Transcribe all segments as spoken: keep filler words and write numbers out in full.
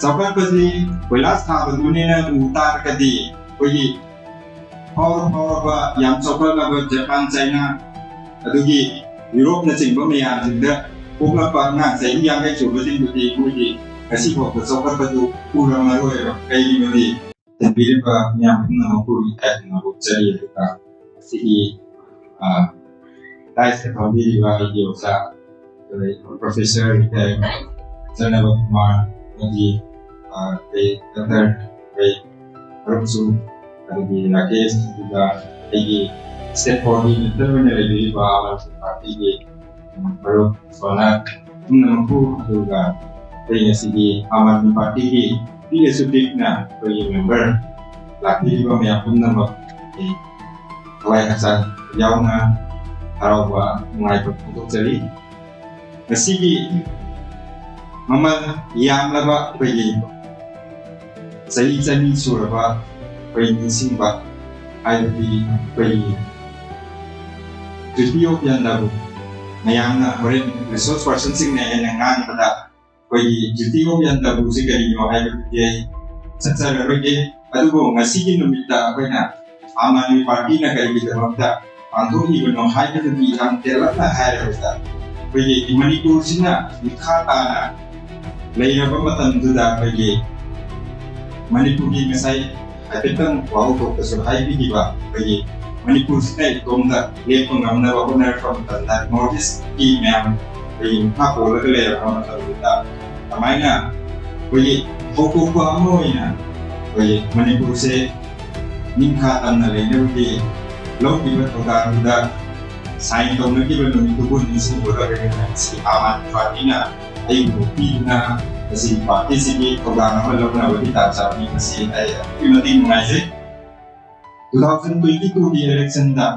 ꯆꯥꯎꯈꯠꯄꯁꯤ ꯀꯣꯏꯂꯥꯁ ꯊꯥꯕꯗꯨꯅꯦꯅ ꯎ ꯇꯥꯔꯒꯗꯤ ꯑꯩꯈꯣꯏꯒꯤ ꯐꯥꯎꯔ ꯐꯥꯎꯔꯕ ꯌꯥꯝ ꯆꯥꯎꯈꯠꯂꯕ ꯖꯄꯥꯟ, ꯆꯥꯏꯅꯥ, ꯑꯗꯨꯒꯤ ꯌꯨꯔꯣꯞꯅꯆꯤꯡꯕ ꯃꯌꯥꯝꯁꯤꯡꯗ ꯄꯣꯛꯂꯛꯄ ꯑꯉꯥꯡ ꯆꯍꯤ ꯌꯥꯡꯈꯩ ꯁꯨꯕꯁꯤꯡꯗꯨꯗꯤ ꯃꯣꯏꯗꯤ ꯉꯁꯤꯐꯥꯎꯕ ꯆꯥꯎꯈꯠꯄꯗꯨ ꯎꯔꯝꯃꯔꯣꯏꯕ꯫ ꯀꯩꯒꯤꯅꯣꯗꯤ ꯊꯝꯕꯤꯔꯤꯕ ꯃꯤꯌꯥꯝ ꯄꯨꯝꯅꯃꯛꯄꯨ ꯏꯀꯥꯏ ꯈꯨꯝꯅꯕ ꯎꯠꯆꯔꯤ꯫ ꯑꯗꯨꯒ ꯉꯁꯤꯒꯤ, ꯑ, ꯗꯥꯏꯁꯇ ꯐꯝꯕꯤꯔꯤꯕ ꯑꯩꯒꯤ ꯑꯣꯖꯥ, ꯑꯗꯩ ꯄ꯭ꯔꯣꯐꯦꯁꯔ ꯔꯤꯇꯥꯌꯔ ꯆꯠꯅꯕ ꯀꯨꯃꯥꯔ ꯑꯃꯗꯤ, ꯑ, ꯑꯩ ꯗꯥꯛꯇꯔ ꯑꯩ ꯃꯔꯨꯞꯁꯨ, ꯑꯗꯒꯤ ꯔꯥꯀꯦꯁ, ꯑꯗꯨꯒ ꯑꯩꯒꯤ state board ꯒꯤ member ꯑꯣꯏꯅ ꯂꯩꯕꯤꯔꯤꯕ ꯑꯥꯝ ꯑꯥꯗꯃꯤ ꯄꯥꯔꯇꯤꯒꯤ ꯃꯔꯨꯞ ꯁꯣꯅꯥ ꯄꯨꯝꯅꯃꯛꯄꯨ, ꯑꯗꯨꯒ ꯑꯩꯈꯣꯏ ꯉꯁꯤꯒꯤ ꯑꯥꯝ ꯑꯥꯗꯃꯤ ꯄꯥꯔꯇꯤꯒꯤ ꯄꯤꯛꯑꯁꯨ ꯄꯤꯛꯅ ꯑꯩꯈꯣꯏꯒꯤ member ꯂꯥꯛꯄꯤꯔꯤꯕ ꯃꯌꯥꯝ ꯄꯨꯝꯅꯃꯛ ꯑꯩ ꯊꯋꯥꯏ ꯍꯛꯆꯥꯡ ꯌꯥꯎꯅ ꯍꯔꯥꯎꯕ ꯅꯨꯡꯉꯥꯏꯕ ꯐꯣꯡꯗꯣꯛꯆꯔꯤ꯫ ꯉꯁꯤꯒꯤ ꯃꯃꯜ ꯌꯥꯝꯂꯕ ꯑꯩꯈꯣꯏꯒꯤ ꯆꯍꯤ ꯆꯅꯤ ꯁꯨꯔꯕ ꯑꯩꯈꯣꯏ ꯅꯤꯡꯁꯤꯡꯕ ꯍꯥꯏꯕꯗꯤ ꯑꯩꯈꯣꯏꯒꯤ Treaty of Yandabo, ꯃꯌꯥꯝꯅ ꯍꯣꯔꯦꯟ resource person ꯁꯤꯡꯅ ꯍꯦꯟꯅ ꯉꯥꯡꯕꯗ ꯑꯩꯈꯣꯏꯒꯤ Treaty of Yandabo ꯁꯤ ꯀꯔꯤꯅꯣ ꯍꯥꯏꯕꯗꯨꯗꯤ ꯑꯩ ꯆꯠꯆꯔꯔꯣꯏꯒꯦ꯫ ꯑꯗꯨꯕꯨ ꯉꯁꯤꯒꯤ ꯅꯨꯃꯤꯠꯇ ꯑꯩꯈꯣꯏꯅ ꯑꯥꯝ ꯑꯥꯗꯃꯤ ꯄꯥꯔꯇꯤꯅ ꯀꯔꯤꯒꯤꯗꯃꯛꯇ ꯄꯥꯡꯊꯣꯛꯂꯤꯕꯅꯣ ꯍꯥꯏꯕꯗꯨꯒꯤ ꯌꯥꯝ ꯇꯦꯜꯂꯞꯅ ꯍꯥꯏꯔꯕꯗ, ꯑꯩꯈꯣꯏꯒꯤ ꯃꯅꯤꯄꯨꯔꯁꯤꯅ ꯃꯤꯈꯥ ꯇꯥꯅ ꯂꯩꯔꯕ ꯃꯇꯝꯗꯨꯗ ꯑꯩꯈꯣꯏꯒꯤ ꯃꯅꯤꯄꯨꯔꯒꯤ ꯉꯁꯥꯏ ꯍꯥꯏꯐꯦꯠꯇꯪ ꯋꯥꯍꯧꯗꯣꯛꯇꯁꯨ ꯍꯥꯏꯕꯤꯈꯤꯕ ꯑꯩꯈꯣꯏꯒꯤ ꯃꯅꯤꯄꯨꯔꯁꯤꯅ ꯏꯇꯣꯝꯇ ꯂꯦꯞꯄ ꯉꯝꯅꯕ ꯍꯣꯠꯅꯔꯛꯄ ꯃꯇꯝꯗ North East ꯀꯤ ꯃꯌꯥꯝ ꯑꯩꯈꯣꯏꯒꯤ ꯃꯈꯥ ꯄꯣꯜꯂꯒ ꯂꯩꯔꯛꯄ ꯃꯇꯝꯗꯨꯗ ꯀꯃꯥꯏꯅ ꯑꯩꯈꯣꯏꯒꯤ ꯍꯧꯗꯣꯛꯄ ꯑꯃ ꯑꯣꯏꯅ ꯑꯩꯈꯣꯏꯒꯤ ꯃꯅꯤꯄꯨꯔꯁꯦ ꯅꯤꯡꯈꯥ ꯇꯝꯅ ꯂꯩꯅꯕꯒꯤ ꯂꯧꯈꯤꯕ ꯊꯧꯗꯥꯡꯗꯨꯗ sign ꯇꯧꯅꯈꯤꯕ ꯅꯨꯃꯤꯠꯇꯨꯕꯨ ꯅꯤꯡꯁꯤꯡꯂꯨꯔꯒ ꯉꯁꯤ ꯑꯥꯝ ꯑꯥꯗꯃꯤ ꯄꯥꯔꯇꯤꯅ ꯑꯩꯕꯨ ꯄꯤꯗꯨꯅ ꯉꯁꯤ ꯄꯥꯔꯇꯤꯁꯤꯒꯤ ꯊꯧꯗꯥꯡ ꯑꯃ ꯂꯧꯅꯕꯒꯤ ꯇꯥꯟꯖꯥ ꯄꯤꯕꯁꯤ ꯑꯩ ꯑꯗꯨꯛꯀꯤ ꯃꯇꯤꯛ ꯅꯨꯡꯉꯥꯏꯖꯩ꯫ Two thousand twenty two ꯒꯤ election ꯗ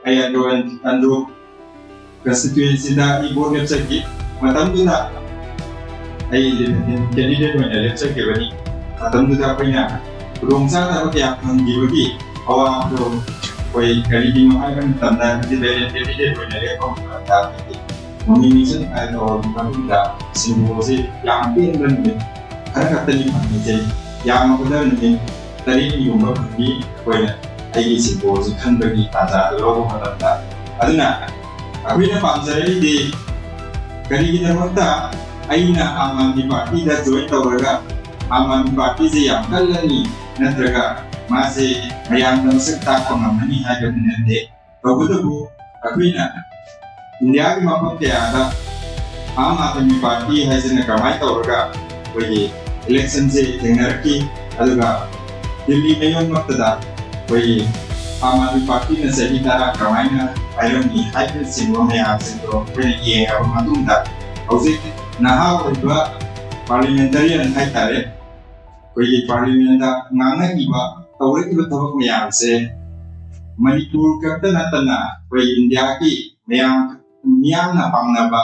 ꯑꯩ ꯑꯟꯗ꯭ꯔꯣ, ꯑꯟꯗ꯭ꯔꯣ constituency ꯗ ꯑꯩ vote ꯂꯦꯞꯆꯈꯤ꯫ ꯃꯇꯝꯗꯨꯗ ꯑꯩ independent candidate ꯑꯣꯏꯅ ꯂꯦꯞꯆꯈꯤꯕꯅꯤ꯫ ꯃꯇꯝꯗꯨꯗ ꯑꯩꯈꯣꯏꯅ ꯈꯨꯗꯣꯡꯆꯥꯗꯕ ꯀꯌꯥ ꯐꯪꯈꯤꯕꯒꯤ ꯑꯋꯥꯕꯗꯣ ꯑꯩꯈꯣꯏ ꯀꯔꯤꯒꯤꯅꯣ ꯍꯥꯏꯕ ꯃꯇꯝꯗ, independent candidate ꯑꯣꯏꯅ ꯂꯦꯞꯄ ꯃꯇꯝꯗ ꯑꯩꯈꯣꯏꯒꯤ Nomination file ꯇꯧꯔꯕ ꯃꯇꯨꯡꯗ ꯁꯤꯝꯕꯣꯜꯁꯤ ꯌꯥꯝ ꯇꯦꯟꯕ ꯅꯨꯃꯤꯠ ꯈꯔ ꯈꯛꯇꯅꯤ ꯐꯪꯉꯤꯁꯦ꯫ ꯌꯥꯝꯃꯕꯗ ꯅꯨꯃꯤꯠ ꯇꯔꯦꯠꯅꯤꯒꯨꯝꯕ ꯐꯪꯉꯤ ꯑꯩꯈꯣꯏꯅ ꯑꯩꯒꯤ ꯁꯤꯝꯕꯣꯜꯁꯤ ꯈꯟꯕꯒꯤ ꯇꯥꯟꯖꯥꯗꯨ ꯂꯧꯕ ꯃꯇꯝꯗ꯫ ꯑꯗꯨꯅ ꯑꯩꯈꯣꯏꯅ ꯄꯥꯝꯖꯔꯛꯏꯗꯤ ꯀꯔꯤꯒꯤꯗꯃꯛꯇ ꯑꯩꯅ ꯑꯥꯝ ꯑꯥꯗꯃꯤ ꯄꯥꯔꯇꯤꯗ ꯖꯣꯏꯟ ꯇꯧꯔꯒ ꯑꯥꯝ ꯑꯥꯗꯃꯤ ꯄꯥꯔꯇꯤꯁꯦ ꯌꯥꯝ ꯀꯜꯂꯅꯤ ꯅꯠꯇ꯭ꯔꯒ ꯃꯥꯁꯦ ꯃꯌꯥꯝꯗ ꯃꯁꯛ ꯇꯥꯛꯄ ꯉꯝꯃꯅꯤ ꯍꯥꯏꯕꯗꯤ ꯅꯠꯇꯦ꯫ ꯇꯧꯕꯇꯕꯨ ꯑꯩꯈꯣꯏꯅ ꯏꯟꯗꯤꯌꯥꯒꯤ ꯃꯐꯝ ꯀꯌꯥꯗ ꯑꯥꯝ ꯑꯥꯗꯃꯤ ꯄꯥꯔꯇꯤ ꯍꯥꯏꯁꯤꯅ ꯀꯃꯥꯏꯅ ꯇꯧꯔꯒ ꯑꯩꯈꯣꯏꯒꯤ ꯏꯂꯦꯛꯁꯟꯁꯦ ꯊꯦꯡꯅꯔꯛꯈꯤ, ꯑꯗꯨꯒ ꯗꯤꯜꯂꯤ ꯃꯌꯣꯟꯃꯛꯇꯗ ꯑꯩꯈꯣꯏꯒꯤ ꯑꯥꯝ ꯑꯥꯗꯃꯤ ꯄꯥꯔꯇꯤꯅ ꯆꯍꯤ ꯇꯔꯥ ꯀꯃꯥꯏꯅ ꯄꯥꯏꯔꯝꯃꯤ ꯍꯥꯏꯕꯅꯆꯤꯡꯕ ꯃꯌꯥꯝꯁꯤꯡꯗꯣ ꯑꯩꯈꯣꯏꯅ ꯌꯦꯡꯉꯕ ꯃꯇꯨꯡꯗ, ꯍꯧꯖꯤꯛ ꯅꯍꯥ ꯑꯣꯏꯔꯤꯕ ꯄꯥꯔꯂꯤꯃꯦꯟꯇꯔꯤꯌꯟ ꯍꯥꯏꯇꯥꯔꯦ, ꯑꯩꯈꯣꯏꯒꯤ ꯄꯥꯔꯂꯤꯃꯦꯟꯗ ꯉꯥꯡꯅꯈꯤꯕ, ꯇꯧꯔꯛꯈꯤꯕ ꯊꯕꯛ ꯃꯌꯥꯝꯁꯦ ꯃꯅꯤꯄꯨꯔ ꯈꯛꯇ ꯅꯠꯇꯅ ꯑꯩꯈꯣꯏ ꯏꯟꯗꯤꯌꯥꯒꯤ ꯃꯌꯥꯝ, ꯃꯤꯌꯥꯝꯅ ꯄꯥꯝꯅꯕ,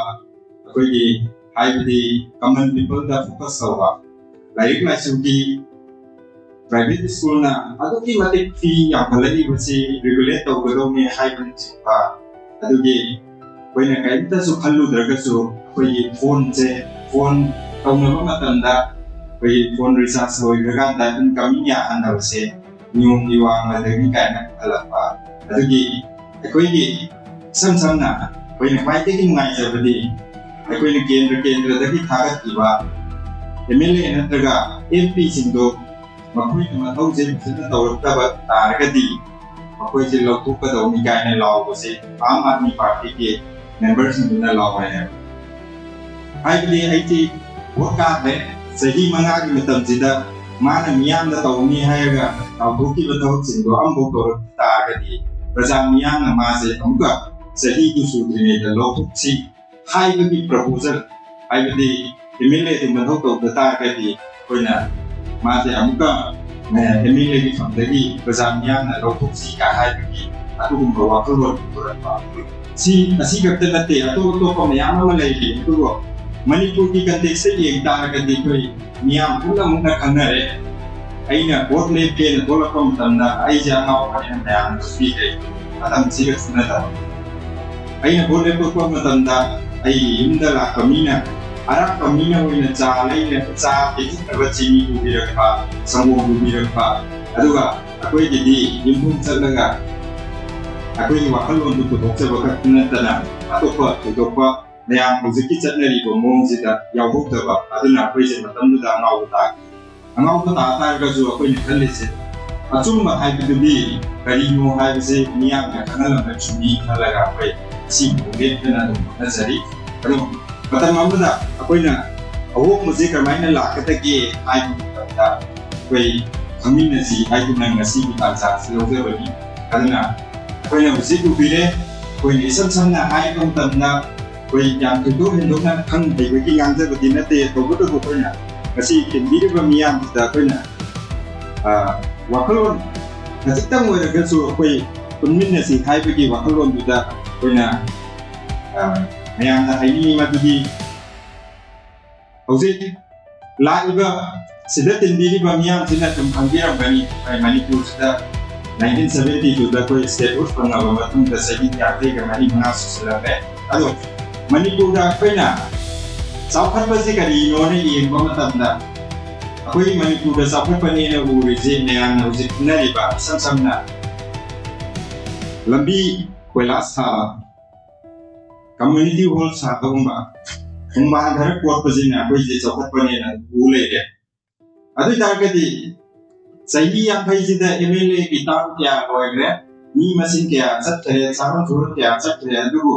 ꯑꯩꯈꯣꯏꯒꯤ ꯍꯥꯏꯕꯗꯤ ꯀꯃꯟ ꯄꯤꯄꯜꯗ ꯐꯣꯀꯁ ꯇꯧꯕ, ꯂꯥꯏꯔꯤꯛ ꯂꯥꯏꯁꯨꯒꯤ ꯄ꯭ꯔꯥꯏꯚꯦꯠ ꯁ꯭ꯀꯨꯜꯅ ꯑꯗꯨꯛꯀꯤ ꯃꯇꯤꯛ ꯐꯤ ꯌꯥꯝꯈꯠꯂꯛꯂꯤꯕꯁꯤ ꯔꯤꯒꯨꯂꯦꯠ ꯇꯧꯒꯗꯧꯅꯤ ꯍꯥꯏꯕꯅꯆꯤꯡꯕ, ꯑꯗꯨꯒꯤ ꯑꯩꯈꯣꯏꯅ ꯀꯔꯤꯝꯇꯁꯨ ꯈꯜꯂꯨꯗ꯭ꯔꯒꯁꯨ ꯑꯩꯈꯣꯏꯒꯤ ꯐꯣꯟꯁꯦ, ꯐꯣꯟ ꯇꯧꯅꯕ ꯃꯇꯝꯗ ꯑꯩꯈꯣꯏꯒꯤ ꯐꯣꯟ ꯔꯤꯆꯥꯔꯖ ꯂꯣꯏꯈ꯭ꯔꯀꯥꯟꯗ ꯏꯟꯀꯃꯤꯡ ꯌꯥꯍꯟꯗꯕꯁꯦ ꯅꯤꯌꯣꯝꯒꯤ ꯋꯥꯡꯃꯗꯒꯤ ꯀꯥꯏꯅ ꯄꯨꯈꯠꯂꯛꯄ꯫ ꯑꯗꯨꯒꯤ ꯑꯩꯈꯣꯏꯒꯤ ꯏꯁꯝ ꯁꯝꯅ ꯑꯩꯈꯣꯏꯅ ꯈ꯭ꯋꯥꯏꯗꯒꯤ ꯅꯨꯡꯉꯥꯏꯖꯕꯗꯤ ꯑꯩꯈꯣꯏꯅ ꯀꯦꯟꯗ꯭ꯔ ꯀꯦꯟꯗ꯭ꯔꯗꯒꯤ ꯊꯥꯒꯠꯈꯤꯕ ꯑꯦꯝ ꯑꯦꯜ ꯑꯦ ꯅꯠꯇ꯭ꯔꯒ ꯑꯦꯝ ꯄꯤꯁꯤꯡꯗꯣ ꯃꯈꯣꯏꯅ ꯃꯊꯧꯁꯦ ꯐꯖꯅ ꯇꯧꯔꯛꯇꯕ ꯇꯥꯔꯒꯗꯤ ꯃꯈꯣꯏꯁꯦ ꯂꯧꯊꯣꯛꯀꯗꯧꯅꯤ ꯀꯥꯏꯅ ꯂꯥꯎꯕꯁꯦ ꯑꯥꯝ ꯑꯥꯗꯃꯤ ꯄꯥꯔꯇꯤꯒꯤ ꯃꯦꯝꯕꯔꯁꯤꯡꯗꯨꯅ ꯂꯥꯎꯋꯦ ꯍꯥꯏꯕ꯫ ꯍꯥꯏꯕꯗꯤ ꯑꯩꯗꯤ ꯚꯣꯠ ꯀꯥꯈ꯭ꯔꯦ, ꯆꯍꯤ ꯃꯉꯥꯒꯤ ꯃꯇꯝꯁꯤꯗ ꯃꯥꯅ ꯃꯤꯌꯥꯝꯗ ꯇꯧꯅꯤ ꯍꯥꯏꯔꯒ ꯂꯥꯎꯊꯣꯛꯈꯤꯕ ꯊꯕꯛꯁꯤꯡꯗꯣ ꯑꯃꯐꯥꯎ ꯇꯧꯔꯛꯇ ꯇꯥꯔꯒꯗꯤ ꯄ꯭ꯔꯖꯥ ꯃꯤꯌꯥꯝꯅ ꯃꯥꯁꯦ ꯑꯃꯨꯛꯀ ꯆꯍꯤꯗꯨ ꯁꯨꯗ꯭ꯔꯤꯉꯩꯗ ꯂꯧꯊꯣꯛꯁꯤ ꯍꯥꯏꯕꯒꯤ ꯄ꯭ꯔꯄꯣꯖꯦꯜ, ꯍꯥꯏꯕꯗꯤ ꯑꯦꯝ ꯑꯦꯜ ꯑꯦꯗꯨ ꯃꯊꯧ ꯇꯧꯗ ꯇꯥꯔꯒꯗꯤ ꯑꯩꯈꯣꯏꯅ ꯃꯥꯁꯦ ꯑꯃꯨꯛꯀ ꯑꯦꯝ ꯑꯦꯜ ꯑꯦꯒꯤ ꯐꯝꯗꯒꯤ ꯄ꯭ꯔꯖꯥ ꯃꯤꯌꯥꯝꯅ ꯂꯧꯊꯣꯛꯁꯤ ꯀꯥꯏ ꯍꯥꯏꯕꯒꯤ ꯑꯗꯨꯒꯨꯝꯕ ꯋꯥꯈꯜꯂꯣꯟ ꯄꯨꯔꯛꯄ꯫ ꯁꯤ ꯑꯁꯤ ꯈꯛꯇ ꯅꯠꯇꯦ, ꯑꯇꯣꯞ ꯑꯇꯣꯞꯄ ꯃꯌꯥꯝ ꯑꯃ ꯂꯩꯔꯤ꯫ ꯑꯗꯨꯕꯨ ꯃꯅꯤꯄꯨꯔꯒꯤ ꯀꯟꯇꯦꯛꯁꯇ ꯌꯦꯡ ꯇꯥꯔꯒꯗꯤ ꯑꯩꯈꯣꯏ ꯃꯤꯌꯥꯝ ꯄꯨꯝꯅꯃꯛꯅ ꯈꯪꯅꯔꯦ꯫ ꯑꯩꯅ ꯚꯣꯠ ꯂꯦꯞꯀꯦꯅ ꯊꯣꯛꯂꯛꯄ ꯃꯇꯝꯗ ꯑꯩꯁꯦ ꯑꯉꯥꯎꯕꯅꯦꯅ ꯃꯌꯥꯝꯅ ꯈꯪꯕꯤꯈ꯭ꯔꯦ, ꯃꯇꯝꯁꯤꯒ ꯆꯨꯅꯗꯕ꯫ ꯑꯩꯅ ꯚꯣꯠ ꯂꯦꯞꯄꯛꯄ ꯃꯇꯝꯗ ꯑꯩꯒꯤ ꯌꯨꯝꯗ ꯂꯥꯛꯄ ꯃꯤꯅ, ꯑꯔꯥꯛꯄ ꯃꯤꯅ ꯑꯣꯏꯅ ꯆꯥ ꯂꯩꯔ, ꯆꯥ ꯄꯤꯊꯛꯅꯕ ꯆꯤꯅꯤ ꯄꯨꯕꯤꯔꯛꯄ, ꯁꯪꯒꯣꯝ ꯄꯨꯕꯤꯔꯛꯄ, ꯑꯗꯨꯒ ꯑꯩꯈꯣꯏꯒꯤꯗꯤ ꯌꯨꯝꯊꯣꯡ ꯆꯠꯂꯒ ꯑꯩꯈꯣꯏꯒꯤ ꯋꯥꯈꯜꯂꯣꯟꯗꯨ ꯄꯨꯊꯣꯛꯆꯕ ꯈꯛꯇ ꯅꯠꯇꯅ ꯑꯇꯣꯞꯄ ꯊꯣꯏꯗꯣꯛꯄ ꯃꯌꯥꯝ ꯍꯧꯖꯤꯛꯀꯤ ꯆꯠꯅꯔꯤꯕ ꯃꯑꯣꯡꯁꯤꯗ ꯌꯥꯎꯍꯧꯗꯕ, ꯑꯗꯨꯅ ꯑꯩꯈꯣꯏꯁꯦ ꯃꯇꯝꯗꯨꯗ ꯑꯉꯥꯎꯕ ꯇꯥꯈꯤ꯫ ꯑꯉꯥꯎꯕ ꯇꯥ ꯇꯥꯔꯒꯁꯨ ꯑꯩꯈꯣꯏꯅ ꯈꯜꯂꯤꯁꯦ ꯑꯆꯨꯝꯕ ꯍꯥꯏꯕꯗꯨꯗꯤ ꯀꯔꯤꯅꯣ ꯍꯥꯏꯕꯁꯦ ꯃꯤꯌꯥꯝꯅ ꯈꯪꯍꯜꯂꯝꯕ ꯆꯨꯝꯃꯤ ꯈꯜꯂꯒ ꯑꯩꯈꯣꯏ ꯁꯤꯕꯨ ꯂꯦꯞꯇꯅ ꯑꯗꯨꯝ ꯍꯣꯠꯅꯖꯔꯤ꯫ ꯑꯗꯣ ꯃꯇꯝ ꯑꯃꯗ ꯑꯩꯈꯣꯏꯅ ꯑꯍꯣꯡꯕꯁꯦ ꯀꯔꯝꯍꯥꯏꯅ ꯂꯥꯛꯀꯗꯒꯦ ꯍꯥꯏꯕ ꯃꯇꯝꯗ ꯑꯩꯈꯣꯏ ꯈꯪꯃꯤꯟꯅꯁꯤ ꯍꯥꯏꯗꯨꯅ ꯉꯁꯤꯒꯤ ꯇꯥꯟꯖꯥ ꯑꯁꯤ ꯂꯧꯖꯕꯅꯤ꯫ ꯑꯗꯨꯅ ꯑꯩꯈꯣꯏꯅ ꯍꯧꯖꯤꯛ ꯎꯕꯤꯔꯦ, ꯑꯩꯈꯣꯏꯅ ꯏꯁꯝ ꯁꯝꯅ ꯍꯥꯏꯕ ꯃꯇꯝꯗ ꯑꯩꯈꯣꯏ ꯌꯥꯝ ꯊꯣꯏꯗꯣꯛ ꯍꯦꯟꯗꯣꯛꯅ ꯈꯪ ꯍꯩꯕꯒꯤ ꯉꯥꯡꯖꯕꯗꯤ ꯅꯠꯇꯦ, ꯇꯧꯕꯇꯕꯨ ꯑꯩꯈꯣꯏꯅ ꯉꯁꯤ ꯇꯤꯟꯕꯤꯔꯤꯕ ꯃꯤꯌꯥꯝꯁꯤꯗ ꯑꯩꯈꯣꯏꯅ, ꯑ, ꯋꯥꯈꯜꯂꯣꯟ ꯈꯖꯤꯛꯇꯪ ꯑꯣꯏꯔꯒꯁꯨ ꯑꯩꯈꯣꯏ ꯄꯨꯟꯃꯤꯟꯅꯁꯤ ꯍꯥꯏꯕꯒꯤ ꯋꯥꯈꯜꯂꯣꯟꯗꯨꯗ ꯑꯩꯈꯣꯏꯅ, ꯑ, ꯃꯌꯥꯝꯗ ꯍꯥꯏꯅꯤꯡꯉꯤ ꯃꯗꯨꯗꯤ ꯍꯧꯖꯤꯛ ꯂꯥꯛꯂꯤꯕ ꯁꯤꯗ ꯇꯤꯟꯕꯤꯔꯤꯕ ꯃꯤꯌꯥꯝꯁꯤꯅ ꯑꯗꯨꯝ ꯈꯪꯕꯤꯔꯝꯒꯅꯤ, ꯑꯩꯈꯣꯏ ꯃꯅꯤꯄꯨꯔꯁꯤꯗ nineteen seventy two ꯗ ꯑꯩꯈꯣꯏ statehood ꯐꯪꯉꯕ ꯃꯇꯨꯡꯗ ꯆꯍꯤ ꯌꯥꯡꯈꯩꯒ ꯃꯔꯤ ꯃꯉꯥ ꯁꯨꯖꯤꯜꯂꯛꯂꯦ꯫ ꯑꯗꯣ ꯃꯅꯤꯄꯨꯔꯗ ꯑꯩꯈꯣꯏꯅ ꯆꯥꯎꯈꯠꯄꯁꯤ ꯀꯔꯤꯅꯣꯅ ꯌꯦꯡꯕ ꯃꯇꯝꯗ ꯑꯩꯈꯣꯏ ꯃꯅꯤꯄꯨꯔꯗ ꯆꯥꯎꯈꯠꯄꯅꯦꯅ ꯎꯔꯤꯁꯦ ꯃꯌꯥꯝꯅ ꯍꯧꯖꯤꯛ ꯈꯪꯅꯔꯤꯕ ꯏꯁꯝ ꯁꯝꯅ ꯂꯝꯕꯤ ꯀꯣꯏꯂꯥꯁ ꯊꯥꯕ, community hall ꯁꯥꯕꯒꯨꯝꯕ, ꯈꯣꯡꯕꯥꯟ ꯈꯔ ꯀꯣꯠꯄꯁꯤꯅ ꯑꯩꯈꯣꯏꯁꯦ ꯆꯥꯎꯈꯠꯄꯅꯦꯅ ꯎ ꯂꯩꯔꯦ꯫ ꯑꯗꯨ ꯑꯣꯏ ꯇꯥꯔꯒꯗꯤ ꯆꯍꯤ ꯌꯥꯡꯈꯩꯁꯤꯗ MLA ꯒꯤ term ꯀꯌꯥ ꯂꯣꯏꯈ꯭ꯔꯦ, ꯃꯤ ꯃꯁꯤꯡ ꯀꯌꯥ ꯆꯠꯈ꯭ꯔꯦ, ꯆꯥꯔꯣꯟ ꯁꯨꯔꯣꯟ ꯀꯌꯥ ꯆꯠꯈ꯭ꯔꯦ, ꯑꯗꯨꯕꯨ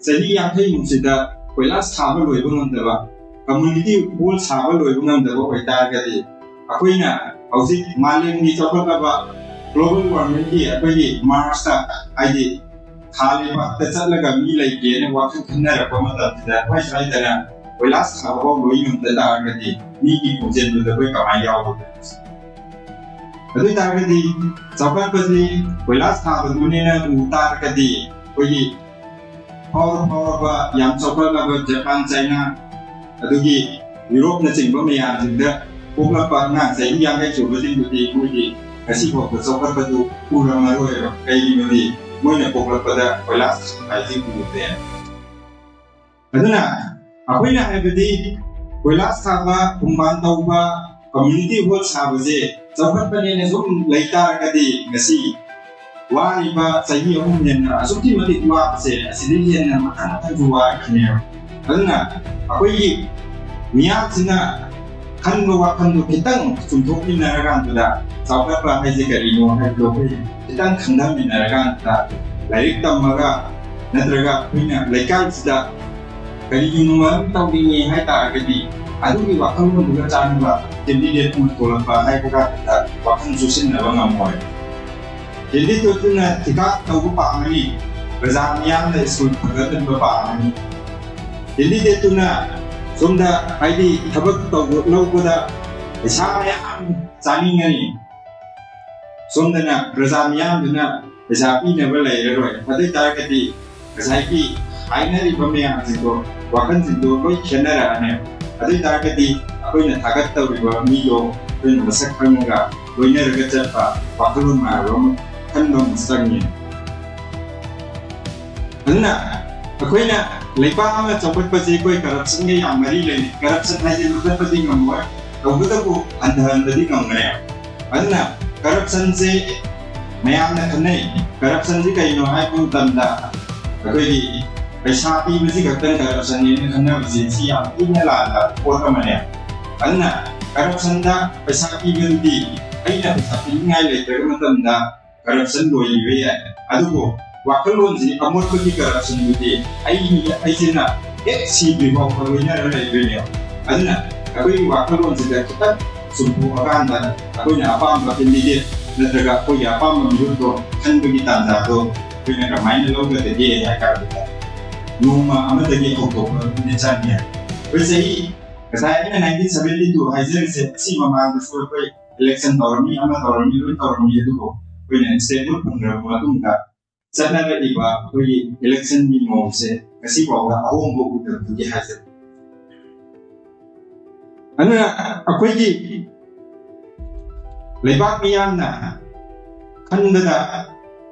ꯆꯍꯤ ꯌꯥꯡꯈꯩꯃꯨꯛꯁꯤꯗ ꯀꯣꯏꯂꯥꯁ ꯊꯥꯕ ꯂꯣꯏꯕ ꯉꯝꯗꯕ, community hall ꯁꯥꯕ ꯂꯣꯏꯕ ꯉꯝꯗꯕ ꯑꯣꯏꯇꯥꯔꯒꯗꯤ ꯑꯩꯈꯣꯏꯅ ꯍꯧꯖꯤꯛ ꯃꯥꯂꯦꯝꯒꯤ ꯆꯥꯎꯈꯠꯂꯕ global warming ꯒꯤ ꯑꯩꯈꯣꯏꯒꯤ Mars ꯇ, ꯍꯥꯏꯗꯤ ꯊꯥ ꯂꯩꯕꯥꯛꯇ ꯆꯠꯂꯒ ꯃꯤ ꯂꯩꯒꯦꯅ ꯋꯥꯈꯜ ꯈꯟꯅꯔꯛꯄ ꯃꯇꯝꯁꯤꯗ ꯑꯩꯈꯣꯏ ꯁ꯭ꯋꯥꯏꯗꯅ ꯀꯣꯏꯂꯥꯁ ꯊꯥꯕ ꯐꯥꯎ ꯂꯣꯏ ꯉꯝꯗ ꯇꯥꯔꯒꯗꯤ ꯃꯤꯒꯤ ꯈꯣꯡꯖꯦꯜꯗꯨꯗ ꯑꯩꯈꯣꯏ ꯀꯃꯥꯏꯅ ꯌꯥꯎꯒꯗꯣꯏꯅꯣ? ꯑꯗꯨ ꯑꯣꯏ ꯇꯥꯔꯒꯗꯤ ꯆꯥꯎꯈꯠꯄꯁꯤ ꯀꯣꯏꯂꯥꯁ ꯊꯥꯕꯗꯨꯅꯦꯅ ꯎ ꯇꯥꯔꯒꯗꯤ ꯑꯩꯈꯣꯏꯒꯤ ꯐꯥꯎꯔ ꯐꯥꯎꯔꯕ ꯌꯥꯝ ꯆꯥꯎꯈꯠꯂꯕ ꯖꯄꯥꯟ, ꯆꯥꯏꯅꯥ, ꯑꯗꯨꯒꯤ ꯌꯨꯔꯣꯞꯅꯆꯤꯡꯕ ꯃꯌꯥꯝꯁꯤꯡꯗ ꯄꯣꯛꯂꯛꯄ ꯑꯉꯥꯡ ꯆꯍꯤ ꯌꯥꯡꯈꯩ ꯁꯨꯕꯁꯤꯡꯗꯨꯗꯤ ꯃꯣꯏꯗꯤ ꯉꯁꯤ ꯐꯥꯎꯕ ꯆꯥꯎꯈꯠꯄꯗꯨ ꯎꯔꯝꯃꯔꯣꯏꯕ꯫ ꯀꯩꯒꯤꯅꯣꯗꯤ ꯃꯣꯏꯅ ꯄꯣꯛꯂꯛꯄꯗ ꯀꯣꯏꯂꯥꯁ ꯍꯥꯏꯁꯤ ꯎꯗꯦ꯫ ꯑꯗꯨꯅ ꯑꯩꯈꯣꯏꯅ ꯍꯥꯏꯕꯗꯤ ꯀꯣꯏꯂꯥꯁ ꯊꯥꯕ, ꯈꯣꯡꯕꯥꯟ ꯇꯧꯕ, community hall ꯁꯥꯕꯁꯦ ꯆꯥꯎꯈꯠꯄꯅꯦꯅ ꯁꯨꯝ ꯂꯩ ꯇꯥꯔꯒꯗꯤ ꯉꯁꯤ ꯋꯥꯔꯤꯕ ꯆꯍꯤ ꯑꯍꯨꯝ ꯍꯦꯟꯅ ꯑꯁꯨꯛꯀꯤ ꯃꯇꯤꯛ ꯋꯥꯕꯁꯦ ꯑꯁꯤꯗꯒꯤ ꯍꯦꯟꯅ ꯃꯊꯪ ꯃꯊꯪꯁꯨ ꯋꯥꯔꯛꯈꯤꯅꯦꯕ꯫ ꯑꯗꯨꯅ ꯑꯩꯈꯣꯏꯒꯤ ꯃꯤꯌꯥꯝꯁꯤꯅ ꯈꯟꯕ ꯋꯥꯈꯜꯗꯣ ꯈꯤꯇꯪ ꯆꯨꯝꯊꯣꯛꯃꯤꯟꯅꯔꯀꯥꯟꯗꯨꯗ ꯆꯥꯎꯈꯠꯄ ꯍꯥꯏꯁꯦ ꯀꯔꯤꯅꯣ ꯍꯥꯏꯕꯗꯣ ꯑꯩꯈꯣꯏ ꯈꯤꯇꯪ ꯈꯟꯊꯃꯤꯟꯅꯔꯀꯥꯟꯗ ꯂꯥꯏꯔꯤꯛ ꯇꯝꯃꯒ ꯅꯠꯇ꯭ꯔꯒ ꯑꯩꯈꯣꯏꯅ ꯂꯩꯀꯥꯏꯁꯤꯗ ꯀꯔꯤꯒꯨꯝꯕ ꯑꯃ ꯇꯧꯅꯤꯡꯉꯦ ꯍꯥꯏ ꯇꯥꯔꯒꯗꯤ ꯑꯗꯨꯒꯤ ꯋꯥꯈꯜꯂꯣꯟꯗꯨꯒ ꯆꯥꯟꯅꯕ candidate ꯑꯃ ꯊꯣꯛꯂꯛꯄ ꯍꯥꯏꯕ ꯀꯥꯟꯗ ꯋꯥꯈꯜ ꯆꯨꯁꯤꯟꯅꯕ ꯉꯝꯃꯣꯏ꯫ Candidate ꯇꯨꯅ ꯊꯤꯀꯥ ꯇꯧꯕ ꯄꯥꯝꯒꯅꯤ, ꯄ꯭ꯔꯖꯥ ꯃꯤꯌꯥꯝꯅ ꯁ꯭ꯀꯨꯜ ꯐꯒꯠꯍꯟꯕ ꯄꯥꯝꯒꯅꯤ꯫ Candidate ꯇꯨꯅ ꯁꯣꯝꯗ ꯍꯥꯏꯗꯤ ꯊꯕꯛ ꯇꯧꯕ ꯂꯧꯕꯗ ꯄꯩꯁꯥ ꯃꯌꯥꯝ ꯆꯥꯅꯤꯡꯒꯅꯤ, ꯁꯣꯝꯗꯅ ꯄ꯭ꯔꯖꯥ ꯃꯤꯌꯥꯝꯗꯨꯅ ꯄꯩꯁꯥ ꯄꯤꯅꯕ ꯂꯩꯔꯔꯣꯏ꯫ ꯑꯗꯨ ꯑꯣꯏ ꯇꯥꯔꯒꯗꯤ ꯉꯁꯥꯏꯒꯤ ꯍꯥꯏꯅꯔꯤꯕ ꯃꯌꯥꯝꯁꯤꯡꯗꯣ, ꯋꯥꯈꯜꯁꯤꯡꯗꯣ ꯂꯣꯏ ꯈꯦꯠꯅꯔꯛꯑꯅꯦꯕ꯫ ꯑꯗꯨ ꯑꯣꯏ ꯇꯥꯔꯒꯗꯤ ꯑꯩꯈꯣꯏꯅ ꯊꯥꯒꯠꯇꯧꯔꯤꯕ ꯃꯤꯗꯣ ꯑꯩꯈꯣꯏꯅ ꯃꯁꯛ ꯈꯪꯉꯒ ꯂꯣꯏꯅꯔꯒ ꯆꯠꯄ ꯋꯥꯈꯜꯂꯣꯟ ꯃꯥꯟꯅꯕ ꯑꯃ ꯈꯟꯕ ꯑꯃ ꯆꯪꯉꯤ꯫ ꯑꯗꯨꯅ ꯑꯩꯈꯣꯏꯅ ꯂꯩꯕꯥꯛ ꯑꯃ ꯆꯥꯎꯈꯠꯄꯁꯦ ꯑꯩꯈꯣꯏ corruption ꯒ ꯌꯥꯝ ꯃꯔꯤ ꯂꯩꯅꯩ꯫ Corruption ꯍꯥꯏꯁꯦ ꯃꯨꯊꯠꯄꯗꯤ ꯉꯝꯃꯣꯏ, ꯇꯧꯕꯇꯕꯨ ꯍꯟꯊꯍꯟꯕꯗꯤ ꯉꯝꯒꯅꯦꯕ꯫ ꯑꯗꯨꯅ corruption ꯁꯦ ꯃꯌꯥꯝꯅ ꯈꯟꯅꯩ꯫ Corruption ꯁꯤ ꯀꯩꯅꯣ ꯍꯥꯏꯕ ꯃꯇꯝꯗ ꯑꯩꯈꯣꯏꯒꯤ ꯄꯩꯁꯥ ꯄꯤꯕꯁꯤ ꯈꯛꯇꯪ corruption ꯅꯦꯅ ꯈꯟꯅꯕꯁꯦ ꯁꯤ ꯌꯥꯝ ꯊꯤꯅ ꯂꯥꯟꯕ ꯄꯣꯠ ꯑꯃꯅꯦ꯫ ꯑꯗꯨꯅ corruption ꯗ ꯄꯩꯁꯥ ꯄꯤꯕꯗꯨꯗꯤ ꯑꯩꯅ ꯄꯩꯁꯥ ꯄꯤꯅꯤꯡꯉꯥꯏ ꯂꯩꯇ꯭ꯔꯕ ꯃꯇꯝꯗ corruption ꯂꯣꯏꯈꯤꯕ ꯌꯥꯏ꯫ ꯑꯗꯨꯕꯨ ꯋꯥꯈꯜꯂꯣꯟꯁꯤ ꯑꯃꯣꯠꯄꯒꯤ corruption ꯗꯨꯗꯤ ꯑꯩ, ꯑꯩꯁꯤꯅ ꯍꯦꯛ ꯁꯤꯗ꯭ꯔꯤ ꯐꯥꯎꯕ ꯂꯣꯏꯅꯔ ꯂꯩꯗꯣꯏꯅꯦꯕ꯫ ꯑꯗꯨꯅ ꯑꯩꯈꯣꯏꯒꯤ ꯋꯥꯈꯜꯂꯣꯟꯁꯤꯗ ꯈꯤꯇꯪ ꯆꯨꯝꯊꯣꯛꯑꯀꯥꯟꯗ ꯑꯩꯈꯣꯏꯅ ꯑꯄꯥꯝꯕ candidate ꯅꯠꯇ꯭ꯔꯒ ꯑꯩꯈꯣꯏꯒꯤ ꯑꯄꯥꯝꯕ ꯃꯤꯍꯨꯠꯇꯣ ꯈꯟꯕꯒꯤ ꯇꯥꯟꯖꯥꯗꯣ ꯑꯩꯈꯣꯏꯅ ꯀꯃꯥꯏꯅ ꯂꯧꯒꯗꯒꯦ ꯍꯥꯏ ꯇꯥꯔꯒꯗꯤ ꯅꯣꯡꯃ ꯑꯃꯗꯒꯤ ꯍꯧꯗꯣꯛꯄ ꯑꯗꯨꯝꯗꯤ ꯆꯪꯉꯦ꯫ ꯑꯩꯈꯣꯏ ꯆꯍꯤ, ꯉꯁꯥꯏ ꯑꯩꯅ nineteen seventy two ꯍꯥꯏꯖꯔꯤꯁꯦ, ꯑꯁꯤ ꯃꯃꯥꯡꯗꯁꯨ ꯑꯩꯈꯣꯏ election ꯇꯧꯔꯝꯃꯤ, ꯑꯃ ꯇꯧꯔꯝꯃꯤ, ꯂꯣꯏ ꯇꯧꯔꯝꯃꯤ꯫ ꯑꯗꯨꯕꯨ ꯑꯩꯈꯣꯏꯅ statehood ꯐꯪꯈ꯭ꯔꯕ ꯃꯇꯨꯡꯗ ꯆꯠꯅꯔꯛꯂꯤꯕ ꯑꯩꯈꯣꯏꯒꯤ election ꯒꯤ ꯃꯑꯣꯡꯁꯦ ꯉꯁꯤ ꯐꯥꯎꯕ ꯑꯍꯣꯡꯕ ꯎꯗꯕꯗꯨꯒꯤ ꯍꯥꯏꯖꯔꯤ꯫ ꯑꯗꯨꯅ ꯑꯩꯈꯣꯏꯒꯤ ꯂꯩꯕꯥꯛ ꯃꯤꯌꯥꯝꯅ ꯈꯟꯕꯗ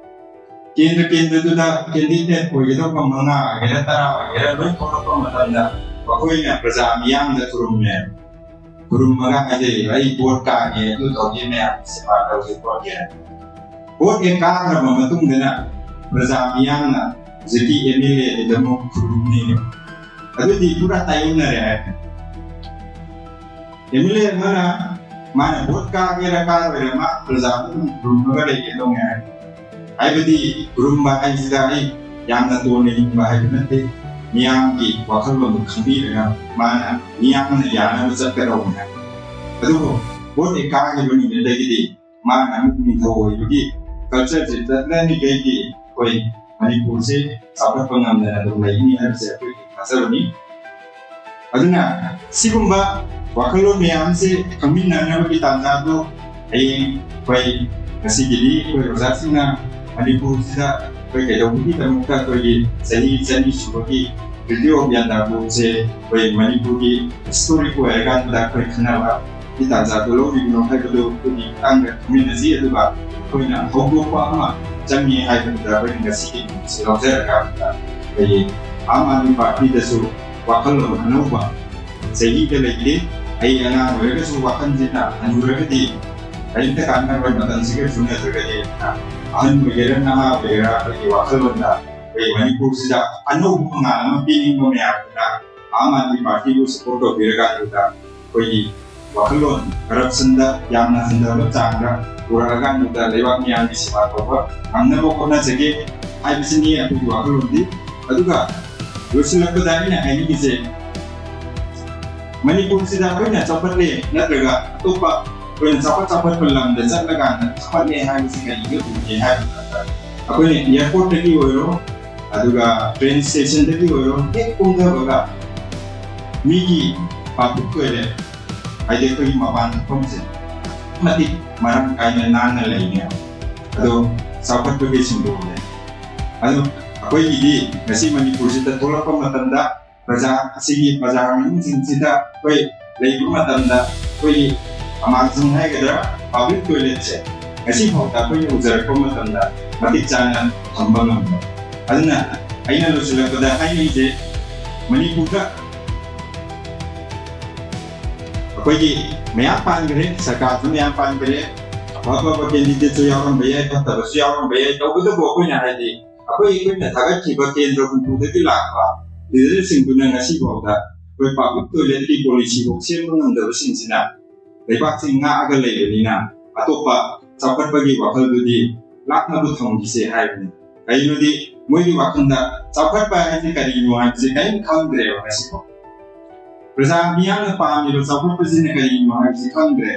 ꯀꯦꯟꯗ꯭ꯔ ꯀꯦꯟꯗ꯭ꯔꯗꯨꯗ ꯀꯦꯟꯗꯤꯗꯦꯠ ꯑꯣꯏꯒꯗꯧꯕ ꯃꯉꯥ ꯑꯣꯏꯒꯦꯔꯥ, ꯇꯔꯥ ꯑꯣꯏꯒꯦꯔꯥ, ꯂꯣꯏ ꯊꯣꯛꯂꯛꯄ ꯃꯇꯝꯗ ꯃꯈꯣꯏꯅ ꯄ꯭ꯔꯖꯥ ꯃꯤꯌꯥꯝꯗ ꯈꯨꯔꯨꯝꯃꯦ꯫ ꯈꯨꯔꯨꯝꯃꯒ ꯍꯥꯏꯖꯔꯤꯕ, "ꯑꯩ ꯚꯣꯠ ꯀꯥꯒꯦ, ꯑꯗꯨ ꯇꯧꯒꯦ, ꯃꯌꯥꯝꯒꯤ ꯁꯦꯕꯥ ꯇꯧꯒꯦ, ꯈꯣꯠꯀꯦ"꯫ ꯚꯣꯠ ꯍꯦꯛ ꯀꯥꯈ꯭ꯔꯕ ꯃꯇꯨꯡꯗꯅ ꯄ꯭ꯔꯖꯥ ꯃꯤꯌꯥꯝꯅ ꯍꯧꯖꯤꯛꯀꯤ ꯑꯦꯝ ꯑꯦꯜ ꯑꯦ ꯑꯗꯨꯗ ꯑꯃꯨꯛ ꯈꯨꯔꯨꯝꯅꯤ꯫ ꯑꯗꯨꯗꯤ ꯄꯨꯔꯥ ꯇꯥꯏꯌꯣꯟꯅꯔꯦ ꯍꯥꯏ꯫ ꯑꯦꯝ ꯑꯦꯜ ꯑꯦ ꯑꯃꯅ ꯃꯥꯅ ꯚꯣꯠ ꯀꯥꯒꯦꯔꯥ ꯀꯥꯔꯣꯏꯔꯥ, ꯃꯥ ꯄ꯭ꯔꯖꯥꯗ ꯑꯗꯨꯝ ꯈꯨꯔꯨꯝꯃꯒ ꯂꯩꯒꯗꯧꯅꯦ ꯍꯥꯏ꯫ ꯍꯥꯏꯕꯗꯤ ꯈꯨꯔꯨꯝꯕ ꯍꯥꯏꯁꯤꯗ ꯑꯩ ꯌꯥꯝꯅ ꯇꯣꯟꯅ ꯍꯤꯡꯕ ꯍꯥꯏꯕ ꯅꯠꯇꯦ, ꯃꯤꯌꯥꯝꯒꯤ ꯋꯥꯈꯜꯂꯣꯟꯗꯨ ꯈꯪꯕꯤꯔꯒ ꯃꯥꯅ ꯃꯤꯌꯥꯝꯅ ꯌꯥꯅꯕ ꯆꯠꯀꯗꯧꯕꯅꯦ ꯍꯥꯏ꯫ ꯑꯗꯨꯕꯨ ꯚꯣꯠ ꯍꯦꯛ ꯀꯥꯈꯤꯕ ꯅꯨꯃꯤꯠꯇꯒꯤꯗꯤ ꯃꯥꯅ ꯑꯃꯨꯛ ꯅꯤꯡꯊꯧ ꯑꯣꯏꯕꯒꯤ ꯀꯜꯆꯔꯁꯦ ꯆꯠꯅꯔꯤꯈꯩꯗꯤ ꯑꯩꯈꯣꯏ ꯃꯅꯤꯄꯨꯔꯁꯦ ꯆꯥꯎꯈꯠꯄ ꯉꯝꯗꯅ ꯑꯗꯨꯝ ꯂꯩꯅꯤ ꯍꯥꯏꯕꯁꯦ ꯑꯩꯈꯣꯏꯒꯤ ꯊꯥꯖꯕꯅꯤ꯫ ꯑꯗꯨꯅ ꯁꯤꯒꯨꯝꯕ ꯋꯥꯈꯜꯂꯣꯟ ꯃꯌꯥꯝꯁꯦ ꯈꯪꯃꯤꯟꯅꯅꯕꯒꯤ ꯇꯥꯟꯖꯥꯗꯣ ꯍꯌꯦꯡ ꯑꯩꯈꯣꯏ ꯉꯁꯤꯒꯤꯗꯤ ꯑꯩꯈꯣꯏ ꯑꯣꯖꯥꯁꯤꯡꯅ ꯃꯅꯤꯄꯨꯔꯁꯤꯗ ꯑꯩꯈꯣꯏ ꯀꯩꯗꯧꯕꯒꯤꯗꯃꯛꯇ ꯑꯩꯈꯣꯏꯒꯤ ꯆꯍꯤ ꯆꯅꯤ ꯁꯨꯕꯒꯤ ꯇ꯭ꯔꯤꯇꯤ ꯑꯣꯐ ꯌꯥꯟꯗꯥꯕꯨꯁꯦ ꯑꯩꯈꯣꯏ ꯃꯅꯤꯄꯨꯔꯒꯤ ꯍꯤꯁꯇꯣꯔꯤꯛ ꯑꯣꯏꯔꯀꯥꯟꯗ ꯑꯩꯈꯣꯏ ꯈꯟꯅꯕ ꯒꯤ ꯇꯥꯟꯖꯥꯗꯣ ꯂꯧꯔꯤꯕꯅꯣ ꯍꯥꯏꯕꯗꯨ ꯑꯩꯈꯣꯏꯒꯤ ꯃꯇꯥꯡꯗ ꯈꯪꯃꯤꯟꯅꯁꯤ꯫ ꯑꯗꯨꯒ ꯑꯩꯈꯣꯏꯅ ꯍꯧꯗꯣꯛꯄ ꯑꯃ ꯆꯪꯉꯤ ꯍꯥꯏꯕꯗꯨꯗ ꯑꯩꯈꯣꯏꯅ ꯉꯁꯤꯒꯤ ꯅꯨꯃꯤꯠꯁꯤ ꯂꯧꯖꯔꯒ ꯑꯩꯈꯣꯏꯒꯤ ꯑꯥꯝ ꯑꯥꯗꯃꯤ ꯄꯥꯔꯇꯤꯗꯁꯨ ꯋꯥꯈꯜꯂꯣꯟ ꯑꯅꯧꯕ ꯆꯍꯤꯗ ꯂꯩꯇꯦ꯫ ꯑꯩ ꯑꯉꯥꯡ ꯑꯣꯏꯔꯒꯁꯨ ꯋꯥꯈꯜꯁꯤꯅ ꯍꯟꯅꯨꯔꯒꯗꯤ ꯀꯔꯤꯝꯇ ꯀꯥꯟꯅꯔꯣꯏ, ꯃꯇꯝꯁꯤꯒ ꯆꯨꯅꯗ꯭ꯔꯒꯗꯤ꯫ ꯑꯍꯟ ꯑꯣꯏꯒꯦꯔꯥ ꯅꯍꯥ ꯑꯣꯏꯒꯦꯔꯥ, ꯑꯩꯈꯣꯏꯒꯤ ꯋꯥꯈꯜꯂꯣꯟꯗ ꯑꯩꯈꯣꯏ ꯃꯅꯤꯄꯨꯔꯁꯤꯗ ꯑꯅꯧꯕ ꯃꯉꯥꯜ ꯑꯃ ꯄꯤꯅꯤꯡꯕ ꯃꯌꯥꯝꯗꯨꯅ ꯑꯥꯝ ꯑꯥꯗꯃꯤ ꯄꯥꯔꯇꯤꯕꯨ ꯁꯄꯣꯔꯠ ꯇꯧꯕꯤꯔꯀꯥꯟꯗꯨꯗ ꯑꯩꯈꯣꯏꯒꯤ ꯋꯥꯈꯜꯂꯣꯟ, ꯀꯔꯞꯁꯟꯗ ꯌꯥꯝꯅ ꯍꯟꯊꯕ ꯆꯥꯡꯗ ꯄꯨꯔꯛꯑꯀꯥꯟꯗꯨꯗ ꯂꯩꯕꯥꯛ ꯃꯤꯌꯥꯝꯒꯤ ꯁꯦꯕꯥ ꯇꯧꯕ ꯉꯝꯅꯕ ꯍꯣꯠꯅꯖꯒꯦ ꯍꯥꯏꯕꯁꯤꯅꯤ ꯑꯩꯈꯣꯏꯒꯤ ꯋꯥꯈꯜꯂꯣꯟꯗꯤ꯫ ꯑꯗꯨꯒ ꯂꯣꯏꯁꯤꯜꯂꯛꯄꯗ ꯑꯩꯅ ꯍꯥꯏꯅꯤꯡꯉꯤꯁꯦ, ꯃꯅꯤꯄꯨꯔꯁꯤꯗ ꯑꯩꯈꯣꯏꯅ ꯆꯥꯎꯈꯠꯂꯦ ꯅꯠꯇ꯭ꯔꯒ ꯑꯇꯣꯞꯄ ꯑꯩꯈꯣꯏꯅ ꯆꯥꯎꯈꯠ ꯆꯥꯎꯈꯠꯄ ꯂꯝꯗ ꯆꯠꯂꯀꯥꯟꯗ ꯆꯥꯎꯈꯠꯂꯦ ꯍꯥꯏꯕꯁꯤ ꯀꯔꯤꯒꯤ ꯎꯒꯦ ꯍꯥꯏꯕ ꯃꯇꯝꯗ, ꯑꯩꯈꯣꯏꯅ ꯑꯦꯌꯥꯔꯄꯣꯔꯠꯇꯒꯤ ꯑꯣꯏꯔꯣ, ꯑꯗꯨꯒ ꯇ꯭ꯔꯦꯟ ꯁ꯭ꯇꯦꯁꯟꯗꯒꯤ ꯑꯣꯏꯔꯣ, ꯍꯦꯛ ꯀꯨꯝꯊꯕꯒ ꯃꯤꯒꯤ ꯄꯥꯕ꯭ꯂꯤꯛ ꯇꯣꯏꯂꯦꯠ, ꯍꯥꯏꯗꯤ ꯑꯩꯈꯣꯏꯒꯤ ꯃꯄꯥꯟ ꯊꯣꯛꯐꯝꯁꯦ ꯃꯇꯤꯛ ꯃꯔꯥꯡ ꯀꯥꯏꯅ ꯅꯥꯟꯅ ꯂꯩꯅꯦꯕ꯫ ꯑꯗꯣ ꯆꯥꯎꯈꯠꯄꯒꯤ ꯁꯤꯝꯕꯣꯜꯅꯦ꯫ ꯑꯗꯣ ꯑꯩꯈꯣꯏꯒꯤꯗꯤ ꯉꯁꯤ ꯃꯅꯤꯄꯨꯔꯁꯤꯗ ꯊꯣꯛꯂꯛꯄ ꯃꯇꯝꯗ ꯄ꯭ꯔꯖꯥ, ꯑꯁꯤꯒꯤ ꯄ꯭ꯔꯖꯥ ꯃꯌꯨꯝꯁꯤꯡꯁꯤꯗ ꯑꯩꯈꯣꯏ ꯂꯩꯕ ꯃꯇꯝꯗ ꯑꯩꯈꯣꯏꯒꯤ ꯑꯃꯥꯡꯁꯪ ꯍꯥꯏꯒꯗ꯭ꯔꯥ, ꯄꯥꯕ꯭ꯂꯤꯛ ꯇꯣꯏꯂꯦꯠꯁꯦ ꯉꯁꯤ ꯐꯥꯎꯗ ꯑꯩꯈꯣꯏꯅ ꯎꯖꯔꯛꯄ ꯃꯇꯝꯗ ꯃꯇꯤꯛ ꯆꯥꯅ ꯊꯝꯕ ꯉꯝꯕ꯫ ꯑꯗꯨꯅ ꯑꯩꯅ ꯂꯣꯏꯁꯤꯜꯂꯛꯄꯗ ꯍꯥꯏꯅꯤꯡꯉꯤꯁꯦ, ꯃꯅꯤꯄꯨꯔꯗ ꯑꯩꯈꯣꯏꯒꯤ ꯃꯌꯥꯝ ꯄꯥꯟꯈ꯭ꯔꯦ, ꯁꯔꯀꯥꯔꯁꯨ ꯃꯌꯥꯝ ꯄꯥꯟꯈ꯭ꯔꯦ, ꯑꯐ ꯑꯐꯕ candidateꯁꯨ ꯌꯥꯎꯔꯝꯕ ꯌꯥꯏ, ꯐꯠꯇꯕꯁꯨ ꯌꯥꯎꯔꯝꯕ ꯌꯥꯏ꯫ ꯇꯧꯕꯇꯕꯨ ꯑꯩꯈꯣꯏꯅ ꯍꯥꯏꯗꯤ ꯑꯩꯈꯣꯏ ꯑꯩꯈꯣꯏꯅ ꯊꯥꯒꯠꯈꯤꯕ ꯀꯦꯟꯗ꯭ꯔ ꯍꯨꯝꯐꯨꯗꯒꯤ ꯂꯥꯛꯄ leaderꯁꯤꯡꯗꯨꯅ ꯉꯁꯤꯐꯥꯎꯗ ꯑꯩꯈꯣꯏ public toiletꯀꯤ policyꯐꯥꯎ ꯁꯦꯝꯕ ꯉꯝꯗꯕꯁꯤꯡꯁꯤꯅ ꯂꯩꯕꯥꯛꯁꯤ ꯉꯥꯛꯑꯒ ꯂꯩꯕꯅꯤꯅ ꯑꯇꯣꯞꯄ ꯆꯥꯎꯈꯠꯄꯒꯤ ꯋꯥꯈꯜꯗꯨꯗꯤ ꯂꯥꯛꯅꯕ ꯊꯝꯈꯤꯁꯦ ꯍꯥꯏꯕꯅꯤ꯫ ꯀꯩꯒꯤꯅꯣꯗꯤ ꯃꯣꯏꯒꯤ ꯋꯥꯈꯜꯗ ꯆꯥꯎꯈꯠꯄ ꯍꯥꯏꯁꯦ ꯀꯔꯤꯅꯣ ꯍꯥꯏꯕꯁꯦ ꯀꯔꯤꯝ ꯈꯪꯗ꯭ꯔꯦꯕ ꯉꯁꯤꯐꯥꯎ꯫ ꯄ꯭ꯔꯖꯥ ꯃꯤꯌꯥꯝꯅ ꯄꯥꯝꯃꯤꯕ ꯆꯥꯎꯈꯠꯄꯁꯤꯅ ꯀꯔꯤꯅꯣ ꯍꯥꯏꯕꯁꯤ ꯈꯪꯗ꯭ꯔꯦ꯫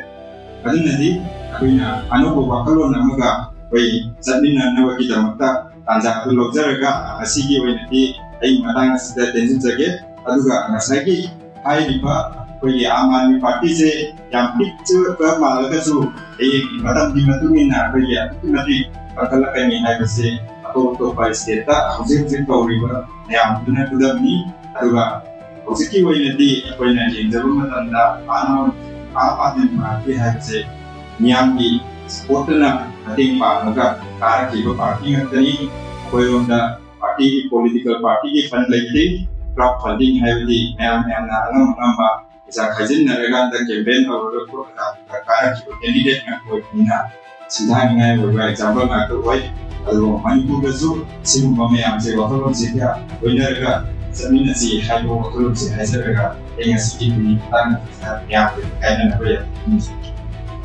ꯑꯗꯨꯅꯗꯤ ꯑꯩꯈꯣꯏꯅ ꯑꯅꯧꯕ ꯋꯥꯈꯜꯂꯣꯟ ꯑꯃꯒ ꯑꯩꯈꯣꯏ ꯆꯠꯃꯤꯟꯅꯅꯕꯒꯤꯗꯃꯛꯇ ꯇꯥꯟꯖꯥ ꯑꯗꯨ ꯂꯧꯖꯔꯒ, ꯉꯁꯤꯒꯤ ꯑꯣꯏꯅꯗꯤ ꯑꯩ ꯃꯇꯥꯡ ꯑꯁꯤꯗ ꯇꯦꯟꯁꯤꯟꯖꯒꯦ꯫ ꯑꯗꯨꯒ ꯉꯁꯥꯏꯒꯤ ꯍꯥꯏꯔꯤꯕ ꯑꯩꯈꯣꯏꯒꯤ ꯑꯥꯝ ꯑꯥꯗꯃꯤ ꯄꯥꯔꯇꯤꯁꯦ ꯌꯥꯝ ꯄꯤꯛꯆꯕ ꯃꯥꯜꯂꯒꯁꯨ ꯍꯌꯦꯡ ꯃꯇꯝꯒꯤ ꯃꯇꯨꯡ ꯏꯟꯅ ꯑꯩꯈꯣꯏꯒꯤ ꯑꯗꯨꯛꯀꯤ ꯃꯇꯤꯛ ꯀꯟꯈꯠꯂꯛꯀꯅꯤ ꯍꯥꯏꯕꯁꯦ ꯑꯇꯣꯞ ꯑꯇꯣꯞꯄ stateꯇ ꯍꯧꯖꯤꯛ ꯍꯧꯖꯤꯛ ꯇꯧꯔꯤꯕ ꯃꯌꯥꯝꯗꯨꯅ ꯈꯨꯗꯝꯅꯤ꯫ ꯑꯗꯨꯒ ꯍꯧꯖꯤꯛꯀꯤ ꯑꯣꯏꯅꯗꯤ ꯑꯩꯈꯣꯏꯅ ꯌꯦꯡꯖꯕ ꯃꯇꯝꯗ ꯑꯥꯝ ꯑꯥꯝ ꯑꯥꯗꯃꯤ ꯄꯥꯔꯇꯤ ꯍꯥꯏꯕꯁꯦ ꯃꯤꯌꯥꯝꯒꯤ supportꯇꯨꯅ ꯃꯇꯦꯡ ꯄꯥꯡꯉꯒ ꯀꯥꯔꯛꯈꯤꯕ ꯄꯥꯔꯇꯤ ꯉꯥꯛꯇꯅꯤ꯫ ꯑꯩꯈꯣꯏꯔꯣꯝꯗ ꯄꯥꯔꯇꯤꯒꯤ, political partyꯒꯤ fund ꯂꯩꯇꯦ, crowd funding ꯍꯥꯏꯕꯗꯤ ꯃꯌꯥꯝ ꯃꯌꯥꯝꯅ ꯑꯉꯝ ꯑꯉꯝꯕ ꯄꯩꯁꯥ ꯈꯥꯏꯖꯤꯟꯅꯔꯀꯥꯟꯗ campaign ꯇꯧꯔꯒ ꯈꯣꯠꯂꯀꯥꯟꯗ ꯀꯥꯔꯛꯈꯤꯕ candidate ꯉꯥꯛꯇ ꯑꯣꯏꯕꯅꯤꯅ ꯁꯤꯡꯊꯥꯅꯤꯡꯉꯥꯏ ꯑꯣꯏꯕ example ꯉꯥꯛꯇ ꯑꯣꯏ꯫ ꯑꯗꯨꯒ ꯃꯅꯤꯄꯨꯔꯗꯁꯨ ꯁꯤꯒꯨꯝꯕ ꯃꯌꯥꯝꯁꯦ ꯋꯥꯈꯜꯂꯣꯟꯁꯤꯒ ꯂꯣꯏꯅꯔꯒ ꯆꯠꯃꯤꯟꯅꯁꯤ ꯍꯥꯏꯕ ꯋꯥꯈꯜꯂꯣꯟꯁꯦ ꯍꯥꯏꯖꯔꯒ ꯑꯩ ꯉꯁꯤꯒꯤ ꯃꯤꯅꯤꯠ ꯃꯇꯥꯡ ꯑꯁꯤꯗ ꯃꯌꯥꯝꯒ ꯀꯥꯏꯅꯅꯕ ꯌꯥꯝ ꯅꯤꯡꯖꯔꯤ꯫